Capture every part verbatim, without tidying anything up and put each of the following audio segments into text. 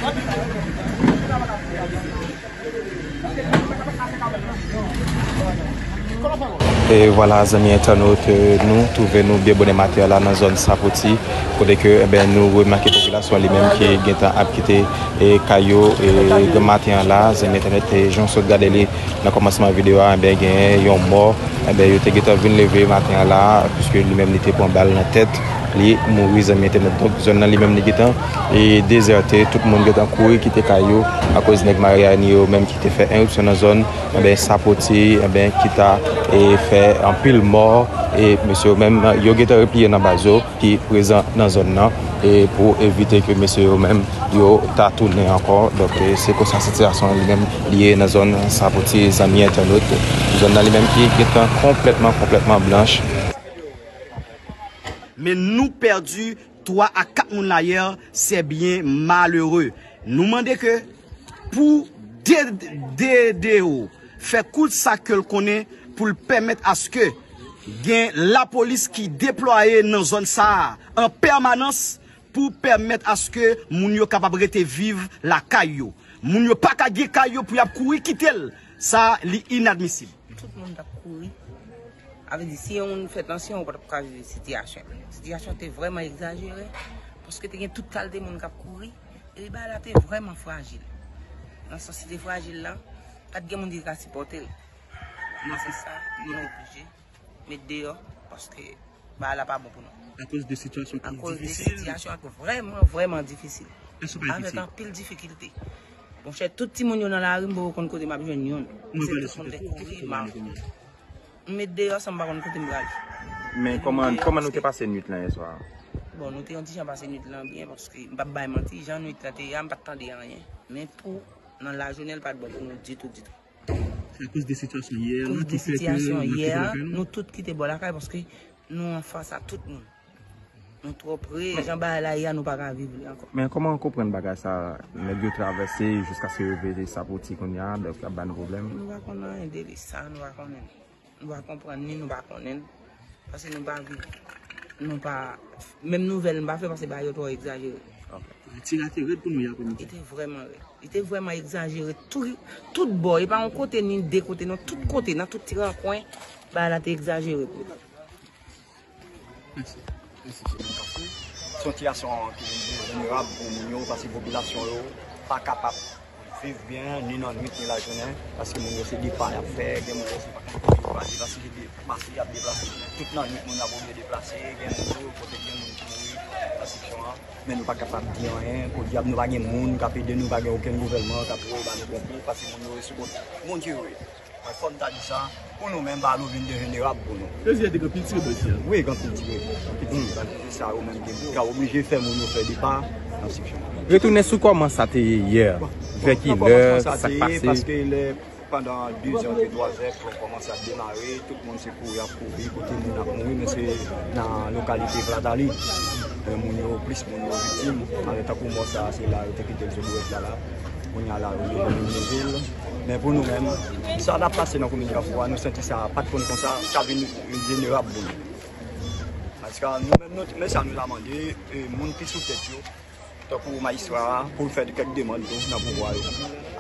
E vwala, zanmi entènot, nou twouve nou byen bonè maten an la nan zòn Sapoti, kote ke, enben, nou remake popilasyon an li menm ki gentan ap kite, e, kay yo, e, maten an la, zanmi entènot, e, jan w sot gade li nan kòmansman videyo a, enben, genyen yon mò, enben, yo te gentan vin leve maten an la, piske li menm li te pran bal nan tèt, li mouri, zanmi entènot. Donk, zòn nan li menm li gentan, e, dezète, tout moun gentan kouri kite kay yo, akoz nèg Maryani yo menm ki te fè enripsyon nan zòn, enben, Sapoti, enben, ki ta, e, fè anpil mò, e mesye yo menm, yo gentan repliye nan baz yo ki prezan nan zòn nan, e pou evite ke mesye yo menm, yo ta tounen ankò. Donk, e, se konsa sitiyasyon an li menm li ye nan zòn Sapoti, zanmi entènot. Zòn nan li menm ki gentan konplètman, konplètman blanch. Men nou pèdi twa a kat moun la yè, c'est bien malheureux. Nou mande ke pou D D O fè kout sa ke l konnen pou l pèmèt aske gen lapolis ki deplwaye nan zòn sa a an pèmanans pou pèmèt aske moun yo kapab rete viv lakay yo. Moun yo pa ka gen kay yo pou y ap kouri kite l. Sa, li inadmisib. Tout moun t ap kouri. A vle di, si yon moun fè tansyon, ou pa t ap ka viv sitiyasyon. Sitiyasyon te vrèman egzajere, paske te gen tout kalite moun k ap kouri, e bagay la te vrèman frajil. Nan sans li te frajil la, pa t gen moun ki te ka sipòte l. Se sa, nou oblije met deyò, paske bagay la pa bon pou nou. Akoz de sitiyasyon ki difisil. Akoz de sitiyasyon ki vrèman, vrèman difisil. Èske w pa Avèk anpil difikilte. Monchè, tout timoun yo nan lari, m poko konn kote m ap jwenn youn. Mwen pale sou tèt ou, ki kote w ale kounye a? M met deyò san m pa konn kote m prale. Men kòman, kòman nou te pase nwit lan yè swa a? Bon, nou te yon ti jan pase nwit lan byen, paske m p ap bay manti, jan nwit lan te ye a, m pa t tande anyen. Men pou nan lajounen, l pa t bon pou nou ditou, ditou. Se akoz de sitiyasyon yè a la ki fè ke nou kite lakay nou? Nou tout kite bò lakay paske nou anfas a tout moun. Nou twò pre, jan bagay la ye a, nou pa ka viv li ankò. Men kòman w konprann bagay sa a? Nèg yo travèse jiskaske yo rive Sapoti kounye a, donk y ap ba nou pwoblèm. Nou pa konn anyen de li, sa nou pa konnen. Nou pa konprann ni nou pa konnen l. Paske nou pa viv. Nou pa. Menm nouvèl nou pa fè paske bagay yo twò egzajere. Ti la te rèd pou nou yè aprèmidi. Li te vrèman rèd. Li te vrèman egzajere tou, tout bò. E pa yon kote ni de kote non, tout kote, nan tout ti rankwen, bagay la te egzajere pou nou. Mèsi. Mèsi. Se yon sitiyasyon ki vin pi jenerab pou moun yo, paske popilasyon yo pa kapab viv byen, ni nan nwit, ni lajounen, paske moun yo se depa y ap fè, gen moun yo se pa konn kote yo prale, paske se deplase y ap deplase. Tout nan nwit, moun ap oblije deplase, gen moun yo, kote gen moun ki mouri nan sitiyasyon an, men nou pa kapab di anyen, podyab nou pa gen moun k ap ede nou, pa gen okenn gouvènman k ap voye ba nou konkou, paske moun yo rete sou kont Bondye yo ye. Mwen fò m ta di sa, pou nou menm, bagay yo vin dejenerab pou nou. Plezi a te gen anpil tire bandi a. Wi, gen anpil tire. Anpil tire bandi. Se sa yo menm ki ka oblije fè moun yo fè depa nan seksyon an. Retounen sou kòman sa te ye yè. Vè ki lè, sa k pase? Paske lè pandan de zè, twa zè, fò kòmanse ap demare, tout moun se kouri ap kouri, kote moun ap mouri, men se nan lokalite Platali. Moun yo, plis moun yo viktim. Alè tankou mò sa, se la yo te kite l sou bourèt la la. Kounye a la, yo vin vin leve l. Men pou nou menm, sa t ap pase nan komin Kafou a, nou santi sa pa t konn konsa, sa vin jenerab pou nou. Paske nou menm, nou, men sa nou ta mande, e, moun ki sou tèt yo, tankou majistra a, pou l fè kèk demann tou nan pouvwa yo.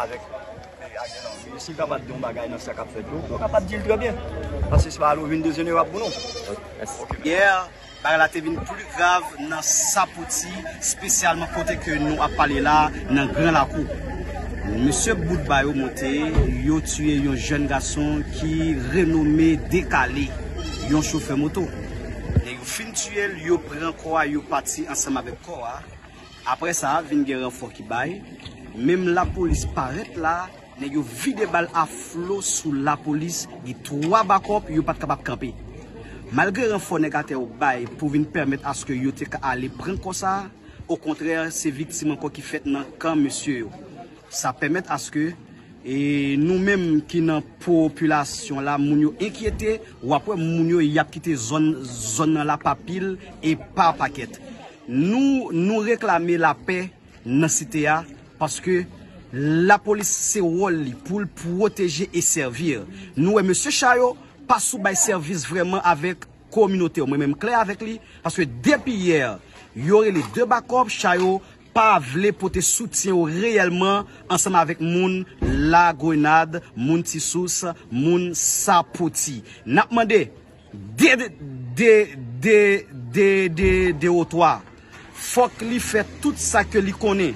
Avèk, e, Ariel Henry, si l kapab di yon bagay nan sa k ap fèt yo, nou kapab di l trè byen. Paske se pa alò vin dejenerab pou nou. Yè, bagay la te vin pli grav nan Sapoti, espesyalman kote ke nou ap pale la, nan Gran Lakou. Mesye bout ba yo monte, yo tiye yon jèn gason ki renome Dekale, yon chofè moto. Lè yo fin tiye l, yo pran kò a, yo pati ansanm avèk kò a. Apre sa, vin gen ranfò ki bay. Menm lapolis parèt la, nèg yo vide bal a flo sou lapolis, gen twa bakòp yo pa t kapab kanpe. Malgre ranfò nèg atè yo bay pou vin pèmèt aske yo te ka ale pran kò sa a, okontrè, se viktim ankò ki fèt nan kan mesye yo. Sa pèmèt aske, e, nou menm ki nan popilasyon la, moun yo enkyete, w ap wè moun yo, y ap kite zòn, zòn nan la pa pil e pa pakèt. Nou, nou reklame lapè nan site a, paske lapolis se wòl li pou l pwoteje e sèvi. Nou wè mesye cha yo pa sou bay sèvis vrèman avèk kominote yo. Mwen menm klè avèk li, paske depi yè, yo rele de bakòp, cha yo pa vle pote soutyen yo reyèlman ansanm avèk moun Lagrenad, moun Tisous, moun Sapoti. N ap mande de, de, de, de, de, de otwa. Fòk li fè tout sa ke li konnen.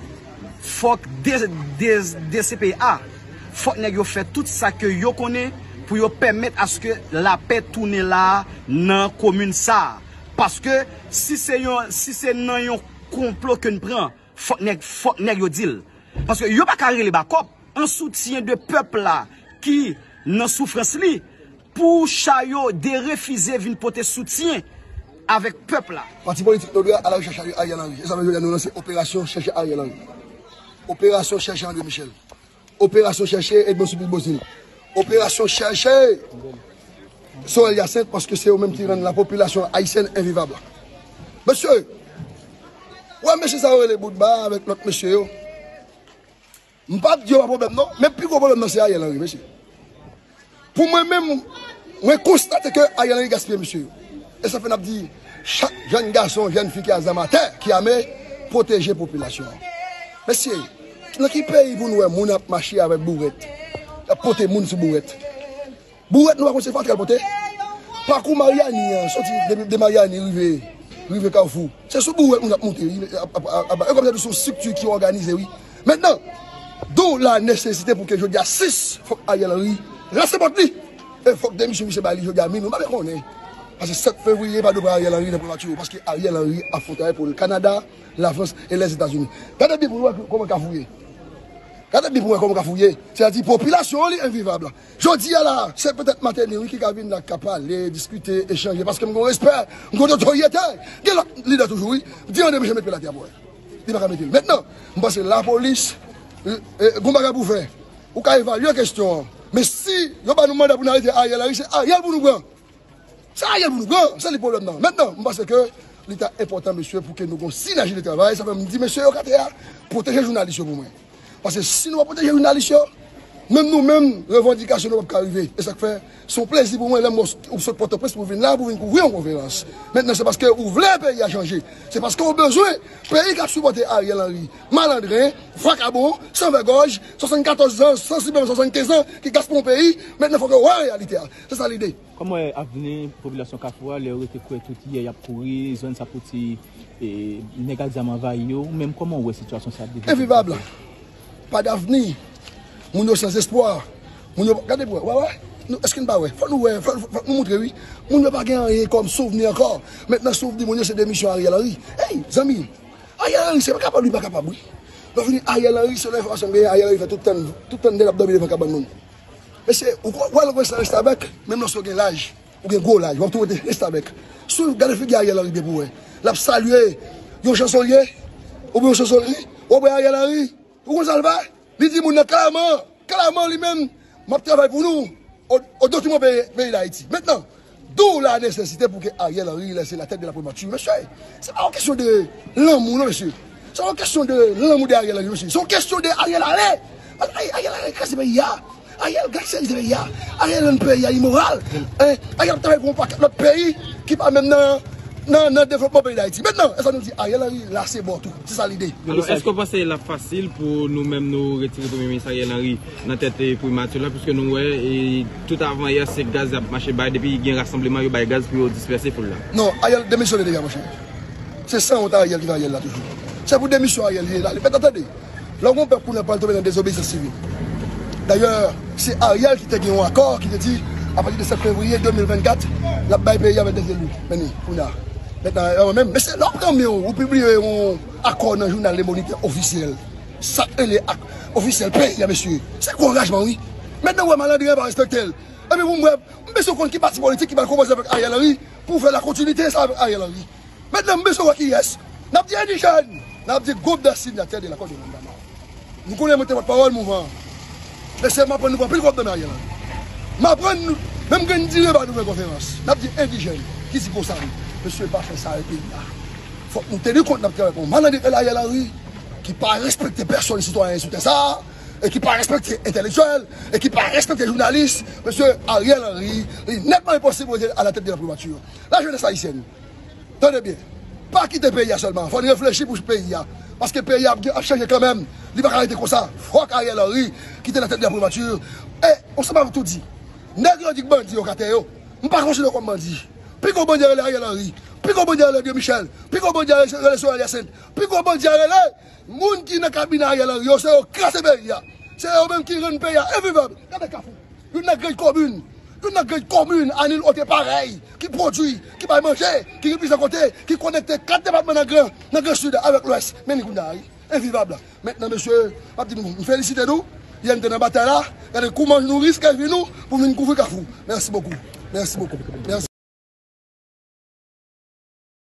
Fòk de, de, de C P A. Fòk nèg yo fè tout sa ke yo konnen pou yo pèmèt aske lapè tounen la nan komin sa. Paske si se yon, si se nan yon konplo ke n pran, fòk nèg, fòk nèg yo di l. Paske yo pa ka rele bakòp an soutyen de pèp la ki nan soufrans li pou cha yo derefize vin pote soutyen avèk pèp la. Pati politik Nodra à la recherche Ariel Henry. E sa menm jodi a nou lanse operasyon chèche Ariel Henry. Operasyon chèche André Michel. Operasyon chèche Edmond Supplice Beauzile. Operasyon chèche Sorel Hyacinthe paske se yo menm ki rann lapopilasyon ayisyèn envivab. Mesye, wè mesye sa yo rele Boutba avèk lòt mesye yo. M p ap di yo pa pwoblèm non, men pi gwo pwoblèm nan se Ariel Henry, mesye. Pou mwen menm, mwen konstate ke Ariel Henry gaspiye mesye yo. E sa fè n ap di, chak jèn gason, jèn fi ki a zam atè, ki ame, pwoteje popilasyon an. Mesye, nan ki peyi pou nou wè moun ap mache avèk bourèt, ap pote moun sou bourèt? Bourèt nou pa konn se fatra l pote. Pakou Maryani an, soti de, de Maryani rive, rive Kafou. Se sou bourèt moun ap monte, ap, ap, ap, ap, e kòmsi se yon estrikti ki òganize, wi. Mentnan, d'où la nécessité pou ke jodi a sis, fòk Ariel Henry lase pòt li. E fòk demisyon misye ba li jodi a minwi, m pa byen konnen. Paske sèt fevriye pa dwe pran Ariel Henry nan primati, paske Ariel Henry ap fè yon travay pou Kanada, Lafrans e Lèzetazini. Gade byen pou nou wè kòman Kafou ye. Gade byen pou wè kòman Kafou ye. Sètadi popilasyon an li envivab. Jodi a la, se petèt Martelly wi ki ka vin la, ka pale, diskite, echanje, paske m gen respè, m gen otorite, gen lòt lidè toujou wi. M di André Michel met pye l atè pou wè. Li pa ka mete l. Mentnan, m panse lapolis, e, e, gon bagay pou fè. Ou ka evalye kesyon an. Men si yo ba nou manda pou n arete Ariel Henry, se Ariel pou nou pran. Se Ariel pou nou pran, se li pwoblèm nan. Mentnan, m panse ke li ta enpòtan, mesye, pou ke nou gon sinèji de travay. Sa fè m di mesye yo k atè a, pwoteje jounalis yo pou mwen. Paske si nou pa pwoteje jounalis yo, menm nou menm, revandikasyon nou p ap ka rive. E sa k fè, se yon plezi pou mwen lè m wè w sot Pòtoprens pou vin la, pou vin kouvri yon konferans. Mentnan, se paske ou vle peyi a chanje. Se paske ou bezwen peyi k ap sipòte Ariel Henry. Malandren, vakabon, sanvègòj, swasannkatòz an, sansiblman swasannkenz an, ki gaspiye yon peyi. Mentnan, fòk yo wè reyalite a. Se sa lide. Kòman w wè avni popilasyon Kafou a lè yo rete kwè tout yè y ap kouri, zòn Sapoti, e, nèg ak zam anvayi yo? Ou menm, kòman w wè sitiyasyon sa ap devlope? Envivab. Pa davni. Moun yo san espwa. Moun yo, gade pou wè, wè, wè. Nou, èske n pa wè? Fò nou wè, fò, fò, fò nou montre, wi. Moun yo pa gen anyen kòm souvni ankò. Mentnan, souvni moun yo se demisyon Ariel Henry. Ey, zanmi, Ariel Henry, se pa kapab, li pa kapab, wi. Lè w vini Ariel Henry, se yon enfòmasyon m genyen, Ariel Henry fè tout tan, tout tan nèg ap dòmi devan kabann moun. Mesye, ou wè lè w wè sa restavèk, menm lòske w gen laj, ou gen gwo laj, w ap tou rete restavèk. Si w gade figi Ariel Henry byen pou wè, l ap salye yon chanson l ye, oubyen yon chanson l ri, w ap wè Ariel Henry, ou konn sa l fè? Li di moun nan klèman, klèman li menm, m ap travay pou nou, o, o detriman peyi, peyi Dayiti. Mentnan, d'où la nécessité pou ke Ariel Henry lèse la tèt de la primati. Mesye, se pa yon kesyon de lanmou non, mesye. Se pa yon kesyon de lanmou de Ariel Henry, mesye. Se yon kesyon de Ariel ale. Ay, Ariel ale kraze peyi a. Ariel gangstèrize peyi a. Ariel rann peyi a imoral. Hein? Ariel ap travay pou yon pakèt lòt peyi ki pa menm nan, nan, nan devlopman peyi Dayiti. Mentnan, e sa nou di, Ariel Henry lase bò tou. Se sa lide. Alò, èske w panse l ap fasil pou nou menm nou retire Premye Minis Ariel Henry nan tèt, eh, primati la, piske nou wè, eh, tout avanyè se gaz y ap mache bay, depi gen rasanbleman yo bay gaz pou yo dispèse foul la? Non, Ariel demisyone deja, monchè. Se sanwont Ariel ki fè Ariel la toujou. Se pou demisyon Ariel li ye la. Li pa t ap tande. Lè w gen yon pèp kounye a pral tonbe nan dezobeyisans sivil. Dayè, se Ariel ki te gen yon akò ki te di, apati de sèt fevriye de mil vennkat, l ap bay peyi a avèk de zeli. Men ni, kounye a. Mentnan, e mwen menm, mesye, lè w pran men w, ou pibliye yon akò nan jounal Le Moniteur ofisyèl. Sa k rele ak ofisyèl peyi a, mesye. Se gwo angajman, wi. Mentnan, w wè malandren an pa respekte l. Epi pou m wè, m bezwen konn ki pati politik ki pral konpoze avèk Ariel Henry pou fè la kontinite sa avèk Ariel Henry. Mentnan, m bezwen wè kiyès. N ap di endijèn, n ap di gwoup de sinyatè de lakò de Landama. Nou konnen mwen te pòtpawòl mouvman an. Mesye, m aprann nou pran anpil kòb nan men Ariel Henry. M aprann nou, menm grenn diri pa nou fè konferans. N ap di endijèn, ki di konsa wi. Mesye, pa fè sa avèk peyi a. Fòk nou teni kont n ap travay pou malandren Ariel Henry, ki pa respekte pèsonn sitwayen sou tè sa a, e ki pa respekte entèlektyèl, e ki pa respekte jounalis. Mesye, Ariel Henry, li nètman enposib pou rete alatèt de la primati. Lajenès ayisyèn, tande byen. Pa kite peyi a sèlman. Fò n reflechi pou peyi a. Paske peyi a ap, ap chanje kanmenm. Li pa ka rete konsa. Fòk Ariel Henry kite nan tèt li a premati. E, ansanm avèk tou di, nèg yo di k bandi yo k atè yo. M pa konsidere yo kòm bandi. Pi gwo bandi a rele Ariel Henry. Pi gwo bandi a rele André Michel. Pi gwo bandi a rele Sorel Hyacinthe. Pi gwo bandi a rele moun ki nan kabinè Ariel Henry yo, se yo kraze peyi a. Se yo menm ki rann peyi a envivab. Gade Kafou. Youn nan grenn komin. Youn nan grenn komin, Anil Ote parèy, ki pwodui, ki bay manje, ki gen plizyè kote, ki konekte kat depatman nan Gran, nan Gran Sid avèk Lwès. Men ni kounye a, wi. Envivab la. Mentnan, mesye, m ap di nou, m felisite nou. Yè n te nan batay la. Gade kouman nou riske vi nou pou vin kouvri Kafou. Mèsi bokou. Mèsi bokou. Mèsi.